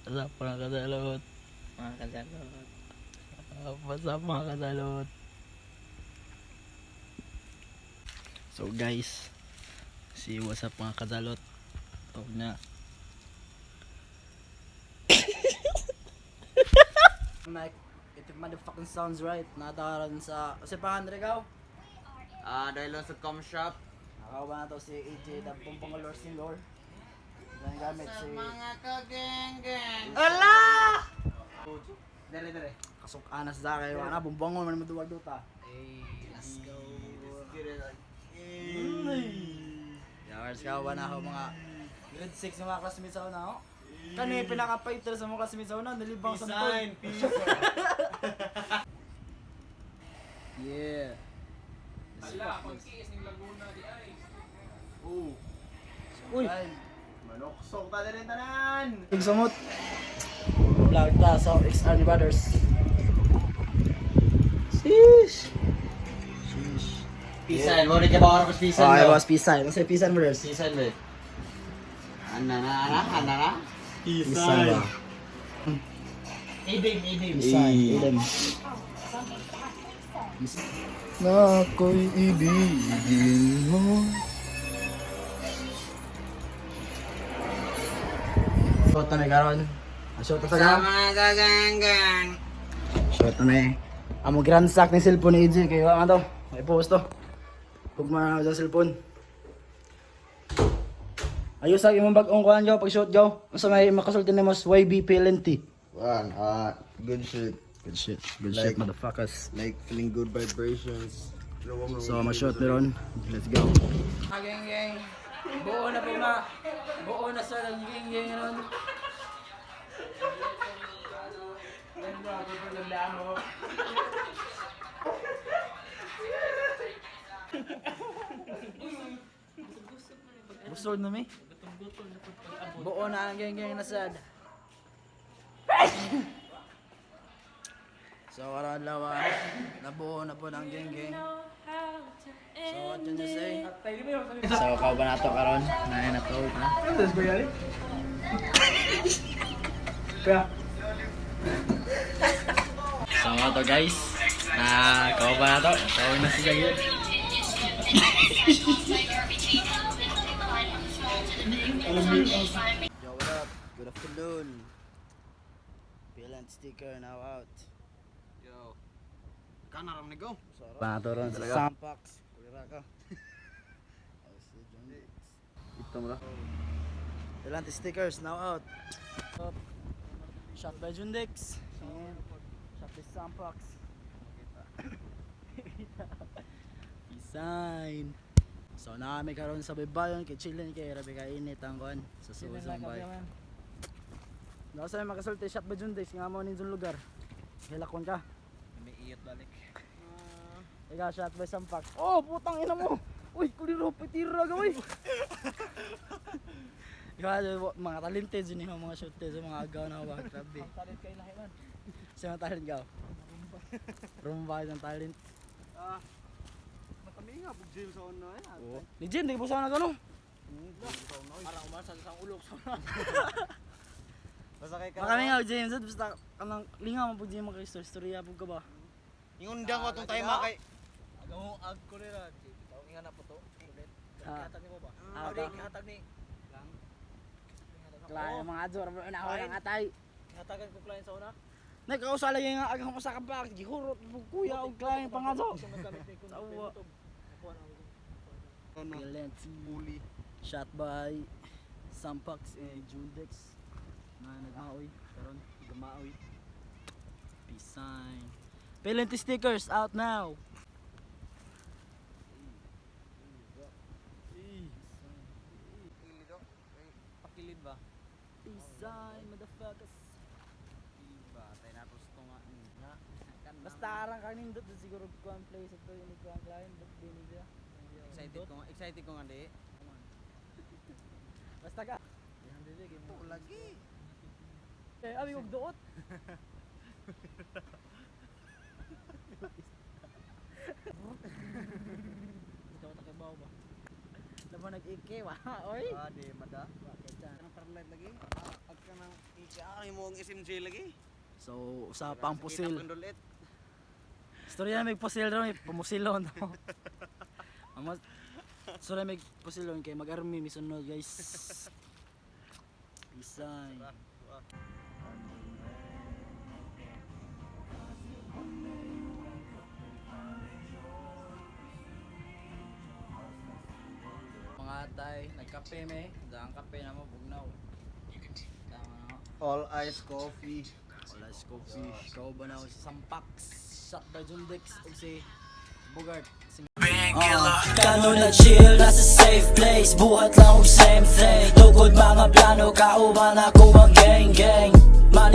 What's up, mga kasalot? Mga kasalot. What's up, mga kasalot? So guys, si what's up, mga kasalot? Tawag na. Mike, if it motherfucking sounds right, nataran sa... Kasi pa Andre ka? Ah, dahil lang sa com shop. Nakawa na to si AJ, Dampong Pangalor Sinlor. Ang gamit si... Mga kageng-geng. Ala! Dere, dere. Kasok anas da kayo, ana bumbongon man maduwag duta. Hey, let's go. Yars ka na ako mga grade 6 ng mga classmates ako na ako. Kani pinaka-fighter sa mga classmates ako na nalibang sa tol. Peace. Yeah. Ala, pagkiis ng Laguna di ay. Uy, Manoksok ta dere tanan. tig sumot. Vlog ta sa XR ni Brothers. Sheesh. Sheesh. Pisan, mo rin ka ba oras pisan? Oh, ay no? boss pisan. Kasi pisan, brothers. Pisan ba? Ana na, ana, ana na. Pisan ba? Idim, idim. Pisan, ilim. Na ako'y ibigin mo. Shot na may karon. Ah, shot na Sa sa mga kageng-geng. Shot na may. Amo gransak ni cellphone ni AJ kayo ang to. May post to. Hugma na sa cellphone. Ayos sa imong bag-ong kuan go pag shot go. Unsa may makasulti nimo sa YBPLNT? One, good shit. Good shit. Good shit, motherfuckers. Like feeling good vibrations. So, ma-shot meron. Let's go. Geng geng. Buo na po ma. Buo na sa ang geng geng ron. Busog na mi. Buo na ang geng geng na sad. So karon lawa, nabuo na po ng geng geng. So what can you say? So kau ba na to karon? Naay na to ha. So to guys, na kau ba na to? Tawag na siya yun. Yo, what up? Good afternoon. Pilant sticker now out. Yo. Kana ram ni go. Pato ron sa Sampax. Kulira ka. Oh, si John Dix. Ito mo na. Pilant stickers now out. Up. Shot by Jundex. Shot by Sampax. Peace sign. So naami karon sa baybayon kay chillin kay rabi ka init ang kuan sa sulod sa bay. Nasa may makasulti shot by Jundex nga mo ninjong lugar. Hilakon ka. May iyot balik. Ikaw, shot by Sampak. Oh, putang ina mo! Uy, kuliro, patira ka, uy! Ikaw, mga talented yun yung mga shoot sa mga agaw na ba, grabe. Talent kay lahi man. Sa mga talent gaw. Rumba ng talent. Ah, matami nga pag gym sa ono eh. Oo. Ni Jim, di ko sana gano. Para umarsa sa ulok sa Basta kay Makami nga James, basta kanang linga mo pud Jim mga istorya pud ka ba? Ingundang ko atong time kay Agaw ag kolera. Bitaw nga na po to. Ulit. Ah. Gihatag nimo ba? Ah, Adi ka. gihatag ni. Klay mga ador na ako nang atay. Gihatagan ko client sa una. Nagkausala lagi nga agang mo sa kabak, gihurot pud kuya og klay pangato. Gusto maggamit ni kun. Tawa. Ano? Brilliant. Uli. Shot by Sampax and Jundex na nagmaoy karon gamaoy. Peace sign. Penalty stickers out now. Pakilid ba? Peace sign, motherfuckers. Ba, tayo na gusto nga. Basta arang kang nindot dun siguro ko ang place at ini ko ang client but di ni siya. Excited ko nga di. Basta ka. Ito lagi. Eh, abi og duot. Bitaw ta kay bawo ba. Lamo nag-iki wa. Oy. Ah, di mada. Bakit siya? Kanang parlight lagi. Ag kanang iki ah, Imo ang SMJ lagi. So usa pang pusil. Kita pang dulit. Istorya may pusil ron, may pumusilon. Amo Istorya may pusilon kay mag-army mi sunod, guys. Peace sign. Mga atay, nagkape me, daang kape na mo bugnaw. Tama na. All ice coffee. Wala si coffee. Ikaw ba na ako si Sampax? Shot by Jundex o si Bogart. Si Kano na chill, nasa safe place. Buhat lang og same thing. Tugod mga plano, kauban ako ang gang gang. Money